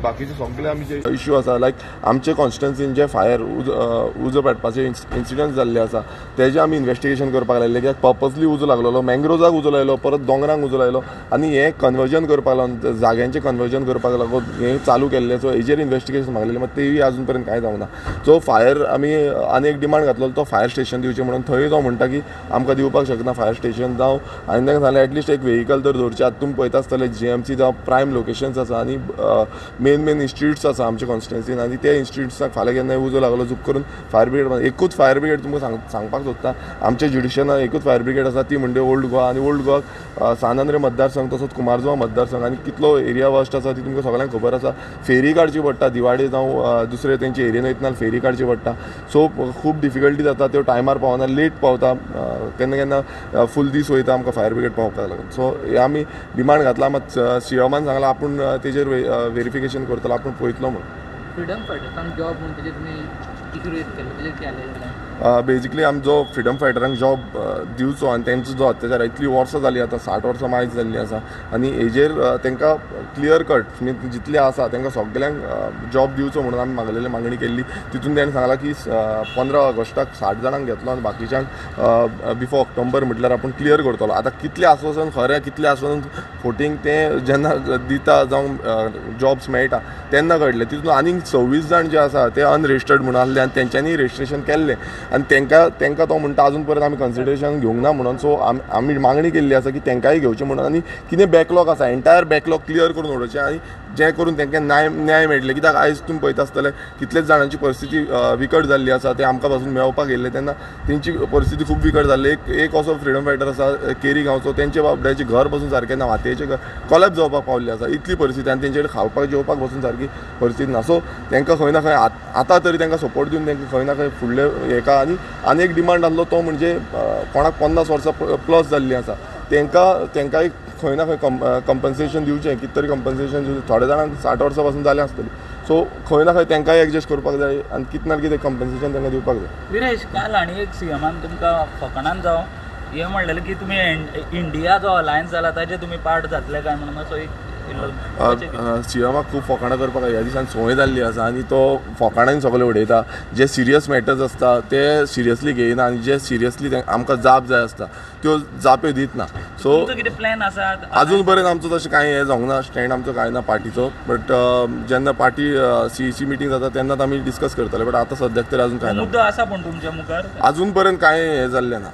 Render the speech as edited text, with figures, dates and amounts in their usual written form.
बाकीचे सगळे आमी जे इश्यू आसा, लायक आमचे कॉन्स्टिट्युन्सीन जे फायर उजो पेटपाचे इन्सिडंट जाल्ले आसा तेजे आमी इन्वेस्टिगेशन करपाक लायले, कित्याक पर्पजली उजो लागलेलो, मँग्रोजाक उजो लायलो, परत दोंगरांक उजो लायलो आनी हें कन्वर्जन करपाक लागून, जाग्यांचें कन्वर्जन करपाक लागून हें चालू केल्लें. सो हेजेर इन्वेस्टिगेशन मागलेलें, मात तेय अजून पर्यंत कांय जावंक ना. सो फायर आमी आनी एक डिमांड घातलो तो फायर स्टेशन दिवचें म्हणून, थंय तो म्हणटा की आमकां दिवपाक शकना फायर स्टेशन. जावं आनी तांकां सांगलें एटलिस्ट एक व्हेकल तर दवरचें. आतां तुमी पळयता आसतले जीएमसी जावं प्रायम लोकेशन्स आसा आनी मेन मेन इन्स्टिट्यूट्स आसा आमच्या कॉन्स्टिट्युन्सीन आनी त्या इन्स्टिट्यूट्साक फाल्यां केन्नाय उजो लागलो झूप करून फायर ब्रिगेड, एकूच फायर ब्रिगेड तुमकां सांगपाक सोदता, आमच्या ज्युडिशनान एकूच फायर ब्रिगेड आसा ती म्हणजे ओल्ड गोवा, आनी ओल्ड गोवाक सान आंद्रे मतदारसंघ तसोच कुमारजुवा मतदारसंघ आनी कितलो एरिया वस्ट आसा ती तुमकां सगळ्यांक खबर आसा. फेरी काडची पडटा दिवाडे जावं दुसरे तेंचे एरियेन वयतना फेरी काडची पडटा. सो खूब डिफिकल्टी जाता, त्यो टायमार पावना, लेट पावता, केन्ना केन्ना फूल दीस वयता आमकां फायर ब्रिगेड पावपाक लागून. सो हे आमी डिमांड घातला, मात सीएमान सांगला आपूण तेजेर वेरिफिकेशन करतलो, आपूण पळयतलो म्हणून. फ्रिडम फायटर्सांक जॉब म्हणून तेजेर तुमी इशू रेज केलो, तेजेर कितें जालें? बेजिकली आमी जो फ्रिडम फायटरांक जॉब दिवचो आनी तेंचो जो अत्याचार इतलीं वर्सां जालीं आतां 60 वर्सां मायज जाल्लीं आसा आनी हेजेर तांकां क्लियर कट मीन जितले आसा तांकां सगल्यांक जॉब दिवचो म्हणून आमी मागलेली मागणी केल्ली. तितून तेणें सांगलां की 15 ऑगस्टाक 60 जाणांक घेतलो आनी बाकीच्यांक बिफोर ऑक्टोबर म्हटल्यार आपूण क्लियर करतलो. आतां कितलें आस्वासन खरें कितलें आस्वासन फोटींग तें जेन्ना दिता जावं जॉब्स मेळटा तेन्ना कळटलें. तितून आनीक 26 जाण जे आसा ते अनरेजिस्टर्ड म्हणून आसले आनी तेंच्यांनी रजिस्ट्रेशन केल्लें आनी तांकां तो म्हणटा अजून परत आमी कन्सिडरेशन घेवंक ना म्हणून. सो आमी मागणी केल्ली आसा की तांकांय घेवचें म्हणून आनी कितें बॅकलॉग आसा एंटायर बॅकलॉग क्लियर करून उडोवचें आनी जें करून तांकां न्याय मेळटलें. कित्याक आयज तुमी पळयता आसतले कितलेच जाणांची परिस्थिती विकट जाल्ली आसा, ते आमकां पासून मेळपाक येयल्ले तेन्ना तेंची परिस्थिती खूब विकट जाल्ली. एक असो फ्रिडम फायटर आसा केरी गांवचो, तेंचे बाबड्याचें घर पसून सारकें ना, मातयेचें घर कोलॅप्स जावपाक पावल्लें आसा, इतली परिस्थिती आनी तेंचे कडेन खावपाक जेवपाक पसून सारकी परिस्थिती ना. सो तांकां खंय ना खंय आतां तरी तांकां सपोर्ट दिवन तांकां खंय ना खंय फुडले हेका. आनी आनी एक डिमांड आसलो तो म्हणजे कोणाक 50 वर्सां प्लस जाल्लीं आसा तांकां एक खंय ना खंय कंपन्सेशन दिवचें, कितें तरी कंपन्सेशन दिवचें. थोड्या जाणांक 60 वर्सां पासून जालें आसतलीं, सो खंय ना खंय तांकांय एडजस्ट करपाक जाय आनी कितें ना कितें कंपन्सेशन तांकां दिवपाक जाय. विरेश, काल आनी एक सीएमान तुमकां फकाणान जावं हें म्हणलेलें की तुमी इंडिया जो अलायन्स जाला ताजे तुमी पार्ट जातले काय म्हणून असो एक सीएमाक खूब फकाणां करपाक ह्या दिसान संवय जाल्ली आसा आनी तो फकाणांनी सगळें उडयता. जे सिरियस मॅटर्स आसता ते सिरियसली घेयना आनी जे सिरियसली आमकां जाप जाय आसता त्यो जाप्यो दीत ना. सो कितें प्लॅन आसा? अजून पर्यंत आमचो तशें कांय हें जावंक ना, स्टँड आमचो कांय ना पार्टीचो, बट जेन्ना पार्टी सीईसी मिटींग जाता तेन्नाच आमी डिस्कस करतले, बट आतां सद्याक तरी अजून कांय ना. मुद्दो आसा पूण तुमच्या मुखार अजून पर्यंत कांय हें जाल्लें ना.